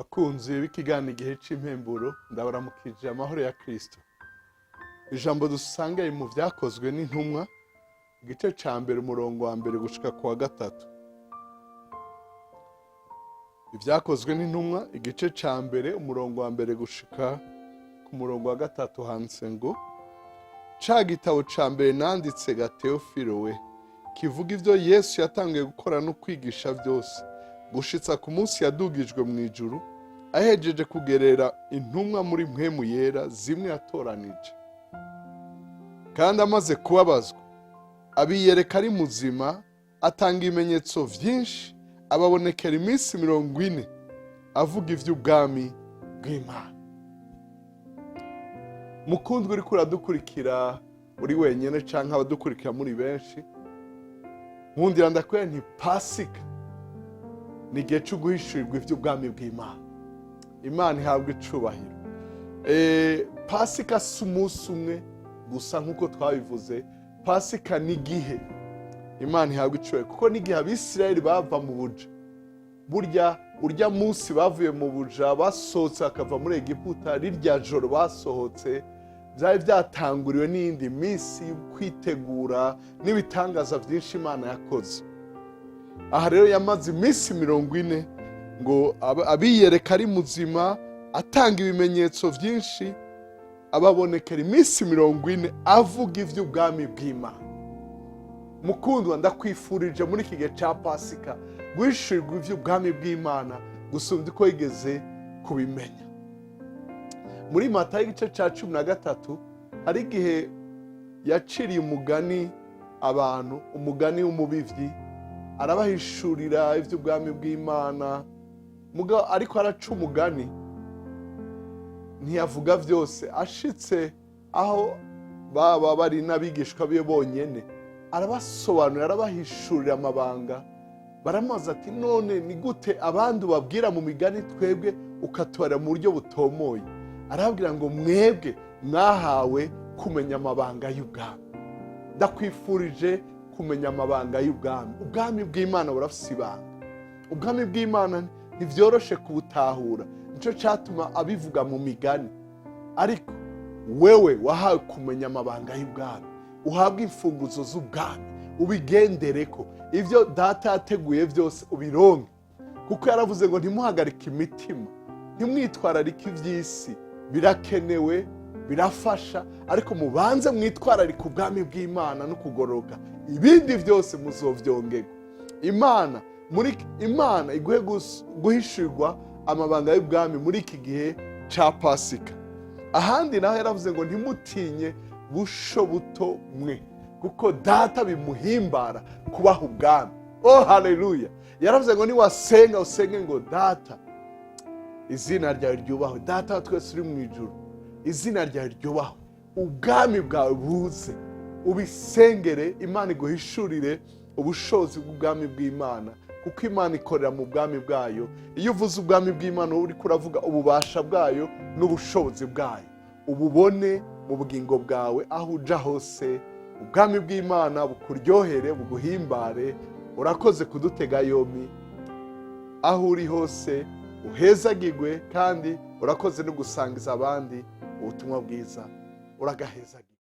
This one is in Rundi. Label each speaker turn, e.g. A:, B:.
A: Bakunzi b'ikiganiro Igihe c'Impemburo, ndabaramukije amahoro ya Kristo. Ijambo dusanga mu Vyakozwe n'Intumwa, igice ca mbere, umurongo wa mbere gushika ku wa gatatu. Ivyakozwe n'Intumwa, igice ca mbere, umurongo wa mbere gushika ku murongo wa gatatu, handitse ngo: "Ca gitabo ca mbere nanditse ga Teofilo we, kivuga ivyo Yesu yatangiye gukora no kwigisha byose, gushitsa ku munsi yadugijwe mu ijuru, ahejeje kugerera intumwa muri Mpwemu Yera zimwe yatoranije. Kandi amaze kubabazwa, abiyereka ari muzima, atanga ibimenyetso vyinshi, ababonekera iminsi 40, avuga ivy'ubwami bw'Imana." Mukundwa uriko uradukurikira uri wenyene canke abadukurikira muri benshi, nkundira ndakubwira nti Pasika ni igihe cyo guhishurirwa ivy'ubwami bw'Imana. Imana ihabwa icubahiro. Pasika si umunsi umwe gusa nk'uko twabivuze. Pasika ni igihe. Imana ihabwa icubahiro, kuko n'igihe Abisirayeli bava mu buja. Burya urya munsi bavuye mu buja, basohotse bakava muri Egiputa, rirya joro basohotse, byari byatanguriwe n'iyindi minsi yo kwitegura n'ibitangaza byinshi Imana yakoze. Aha rero yamaze iminsi 40 ngo abiyereka ari muzima, atanga ibimenyetso byinshi, ababonekera iminsi 40, avuga iby'ubwami bw'Imana. Mukundwa, ndakwifurije muri iki gihe cya Pasika guhishurirwa iby'ubwami bw'Imana gusumba uko wigeze kubimenya. Muri Matayo, igice cya 13, hari igihe yaciriye umugani abantu, umugani w'umubivyi, arabahishurira iby'ubwami bw'Imana. Mugabo ariko araca umugani, ntiyavuga byose. Ashitse aho baba bari n'abigishwa be bonyene, arabasobanurira, arabahishurira amabanga. Baramubaza ati: "None ni gute abandi ubabwira mu migani, twebwe ukatubara mu buryo butomoye?" Arababwira ngo: "Mwebwe mwahawe kumenya amabanga y'ubwami." Ndakwifurije kumenya amabanga y'ubwami. Ubwami bw'Imana burafise ibanga. Ubwami bw'Imana ntibyoroshe kubutahura, nicyo cyatuma abivuga mu migani. Ariko wewe wahawe kumenya amabanga y'ubwami, uhabwe imfunguzo z'ubwami, ubigendereko, ibyo Data yateguye byose ubironke, kuko yaravuze ngo: "Ntimuhagarike imitima, ntimwitwararike iby'isi. Birakenewe, birafasha, ariko mubanze mwitwararike ubwami bw'Imana no kugororoka, ibindi byose muzovyongerwa." Imana muri Imana iguhe guhishurirwa amabanga y'ubwami muri iki gihe ca Pasika. Ahandi naho yaravuze ngo: "Ntimutinye, busho buto mwe, kuko Data bimuhimbara kubaha ubwami." Oh, haleluya! Yaravuze ngo niwasenga, usenge ngo: "Data, izina ryawe ryubahwe. Data wa twese uri mu ijuru, izina ryawe ryubahwe, ubwami bwawe buze." Ubisengere, Imana iguhishurire ubushobozi bw'ubwami bw'Imana, kuko Imana ikorera mu bwami bwayo. Iyo uvuze ubwami bw'Imana, uba uriko uravuga ububasha bwayo n'ubushobozi bwayo. Ububone mu bugingo bwawe, aho uja hose ubwami bw'Imana bukuryohere, buguhimbare. Urakoze kudutega yombi. Aho uri hose uhezagirwe, kandi urakoze no gusangiza abandi ubutumwa bwiza. Uragahezagirwe.